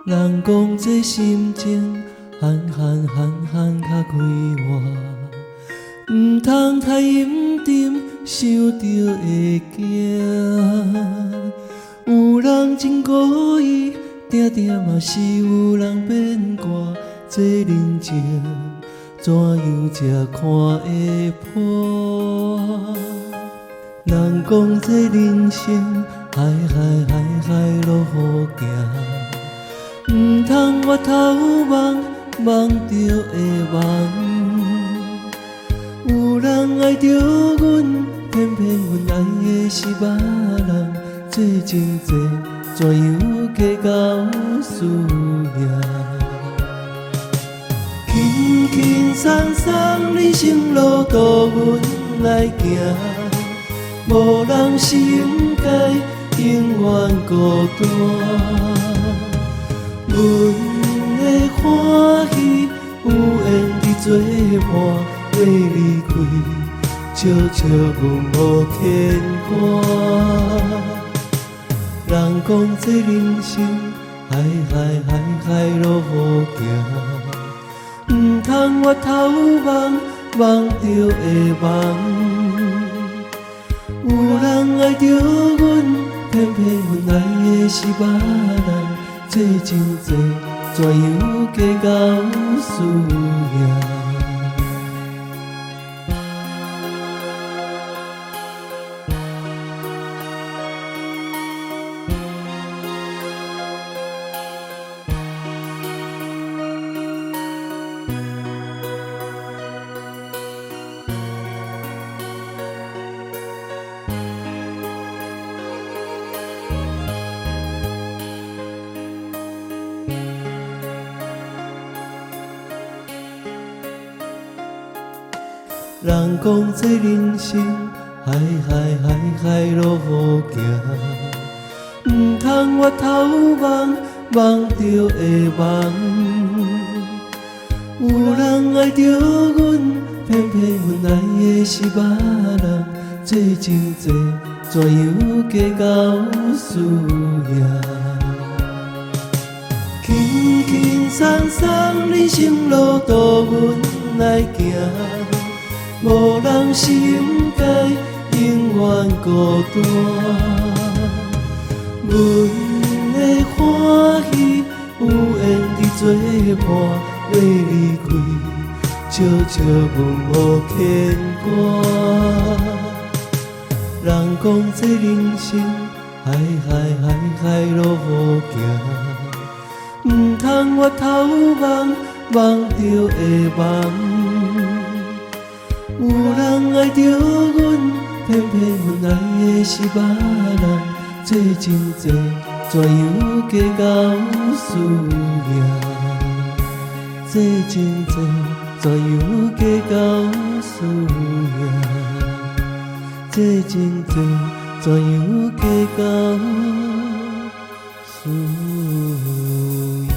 人講這心情，寒寒寒寒較快活，毋通太陰沉，想著會驚。有人真故意，定定嘛是有人變卦，這人情怎樣才看會破？人講這人生，海海海海路好行，毋通回頭望，望著會茫。有人愛著阮，偏偏阮愛的是別人，這情債怎樣計較輸贏？輕輕鬆鬆人生路途阮來行，無人是應該永遠孤單。阮的歡喜有緣佇做伴，欲離開，笑笑阮無牽掛。人講這人生，海海海海路好行，毋通回頭望，望著會茫。有人愛著阮，偏偏阮愛的是別人，這情債怎樣計較輸贏？人講這人生，海海海海路好行，毋通回頭望，望著會茫。有人愛著阮，偏偏阮愛的是別人，這情債怎樣計較輸贏？輕輕鬆鬆人生路途阮來行，無人是應該永遠孤單。阮的歡喜有緣佇做伴，欲離開，笑笑阮無牽掛。人講這人生，海海海海路好行，毋通回頭望，望著會茫。有人愛著阮，偏偏阮愛的是別人，這情債怎樣計較輸贏？這情債怎樣計較輸贏？這情債怎樣計較輸贏？